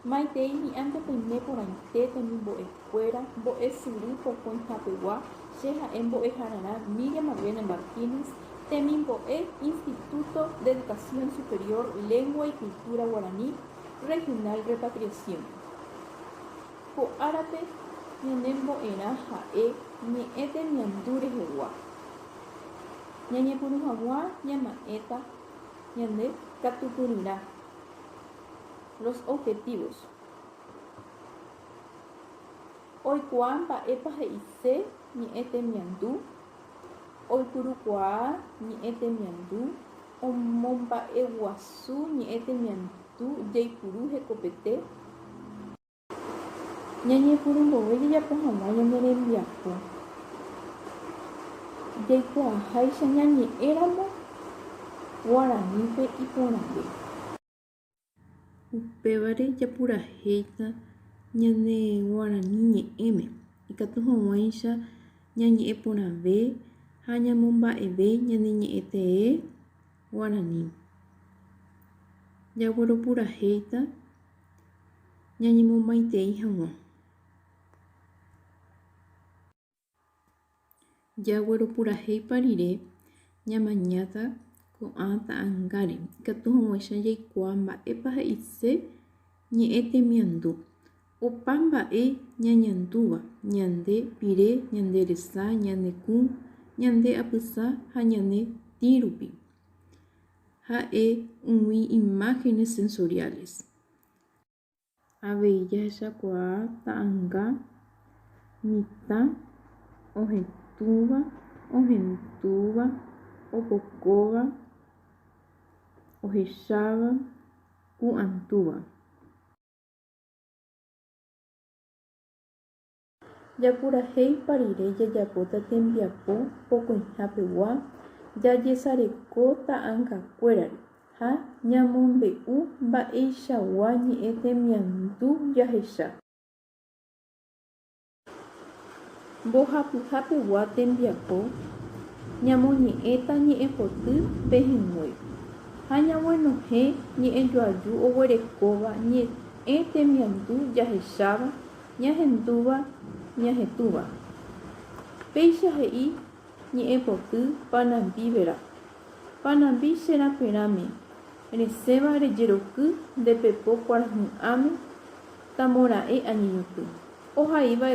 Maitei hi'ãnte peime porãite temimbo'ekuéra mbo'esyry pokõihapegua, che ha'e mbo'ehararã Miriam Marlene Martínez, temimbo'e Instituto de Educación Superior Lengua y Cultura Guaraní Regional Repatriación. Ko árape ñane mbo'erã ha'e ñe'ẽ temiandu rehegua. Ñañepyrũ hag̃ua ñama'ẽta ñande katupyryrã. Los objetivos. Oikuaa mba'épa he'ise ñe'ẽ temiandu, oipurukuaa ñe'ẽ temiandu, omomba'eguasu ñe'ẽ temiandu jaipuru hekopete. Ñañepyrũ mbove jajapo hag̃ua ñane rembiapo, jaikuaaháicha ñañe'ẽramo guaranípe iporãve. Upévare japurahéita ñane guarani ñe'ẽme, ikatu hag̃uáicha ñañe'ẽ porãve ha ñamomba'eve ñane ñe'ẽ tee guarani. Jagueropurahéita ñañemomaitei hag̃ua. Jagueropurahéipa rire ñamañáta ko'ã ta'angáre, ikatu hag̃uáicha jaikuaa mba'épa he'ise ñe'ẽ temiandu. Opa mba'e ñañandúva, ñande pire, ñande resa, ñane kũ, ñande apysa ha ñane tĩ rupi, ha'e umi imágenes sensoriales. Avei jahechakuaa ta'anga mitã ohetũva, ohendúva, opokóva, ohecháva, ku'antúva. Japurahéipa rire jajapóta tembiapo pokõiha pegua jajesareko ta'angakuérare ha ñamombe'u mba'eichagua ñe'ẽ temiandu jahecha. Mbohapyha pegua tembiapo ñamoñe'ẽta ñe'ẽpoty pehẽngue ha ñaguenohẽ ñe'ẽjoaju oguerekóva ñe'ẽ temiandu jahecháva Ñahendúva ñahetũva. Péicha he'i ñe'ẽpoty panambi vera. Panambi che raperãme, resẽva rejeroky nde pepo kuarahy'ãme tamora'e añeñotỹ. Ohaiva'ekue.